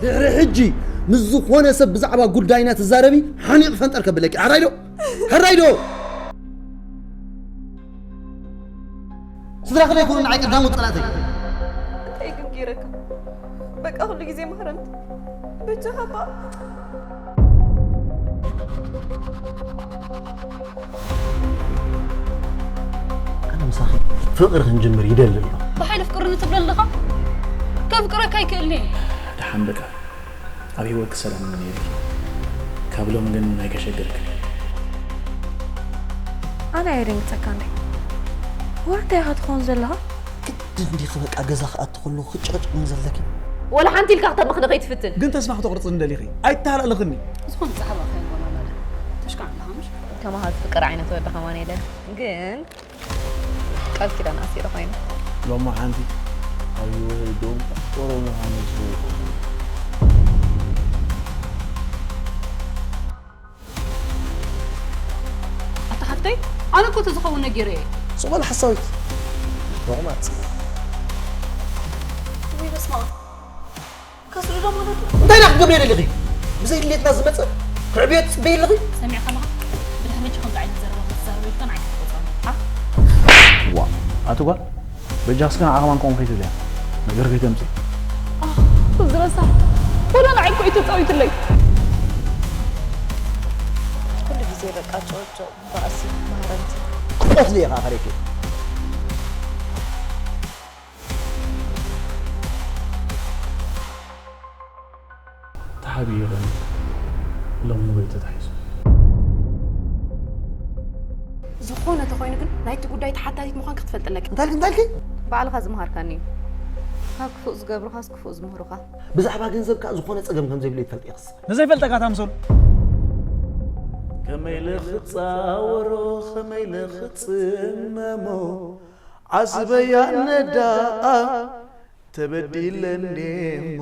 ድሕሪ ሕጂ ምስ ዝኾነ ሰብ ብዛዕባ ጉዳይና ትዛረቢ ሓኒቕ ፈንጠር ከብለኪ። ሕራይ ዶ? ሕራይ ዶ? ስድራኺ ዶ ኣይኮኑን ንዓይ ቀዳሞት ጸላእተይ? እንታይ ግን ገይረካ? በቃ ኩሉ ግዜ ማህረኒ። በጃኻ እባ። ኣነ ምሳኺ ፍቕሪ ክንጅምር ይደሊ ኣለኹ። ብሓይሊ ፍቅርኒ ትብለ ኣለኻ? ከፍቅረካ ኣይክእልን እየ። ደሓን በቃ ኣብ ህይወትኪ ሰላም እምነ ነይርኪ። ካብ ሎሚ ግን ኣይከሸግርክን። ኣነ ኣይደንግጸካን እየ። ወረ እንታይ ኢኻ ትኸውን ዘለኻ? ግድን ዲኺ በቃ ገዛ ክኣቱ ከለኹ ክጭቕጭቕኒ ዘለኪ? ወላ ሓንቲ ኢልካ ክተምኽኒ ከይትፍትን። ግን ተስፋ ክተቑርጽ እንደሊኺ ኣይተሃላለኽኒ። ዝኾነ ዛዕባ ከይጎናና ተሽካዕ ኣለኻ ምሽ? ከማኻ ዝፍቅር ዓይነት ወዲ ከማን የለን። ግን ቃል ኪዳን ኣሲረ ኮይኑ ሎማ ሓንቲ ኣብ ህይወተይ ደንቆሮ ምዃኑ ዝፈልጦ ኣታ ሓፍተይ ኣነ እኮ ተዝኸውን ነጊረ እየ። ጽባል ሓሳዊት ሮማት ወይ በስማ ከስሉ ዶ ማለት ነው? እንታይ ኢና ክትገብሪ ደሊኺ? ብዘይ ድሌትና ዝመጸ ክዕብዮ ትጽበይ ኣለኺ? ሰሚዕካ ኣለኻ? ብድሕሪ ሕጂ ከምዚ ዓይነት ዘረባ ክትዛረብ ኢልካን ኣይክትቆጸሩ። ዋ ኣቲ ጓል በጃኽስ ግን ዓቕማን ከምኡ ከይትብልያ ነገር ከይተምፅእ። ዝረሳ ወላ ንዓይ እኮ እዩ ተፃዊትለይ። ኩሉ ግዜ በቃ ጨውጨው ባእሲ ማህረምቲ። ክትቀትሊ ኢኻ ከሪኪ። ተሓቢረ ሎም ንበይ ተታሒዙ። ዝኾነ ተኾይኑ ግን ናይቲ ጉዳይ ተሓታቲት ምዃን ክትፈልጥ ኣለካ። እንታይ ኢልኪ እንታይ ኢልኪ? ባዕልኻ ዝምሃርካኒ እዩ። ካብ ክፉእ ዝገብሩኻስ ክፉእ ዝምህሩኻ። ብዛዕባ ገንዘብ ከኣ ዝኾነ ጸገም ከም ዘይብለይ ትፈልጥ ኢኽስ። ንዘይፈልጠካ ታምሰሉ ከመይ ልኽፃወሮ ከመይ ልኽፅመሞ ዓስበያ ነዳኣ ተበዲለ እንዴሞ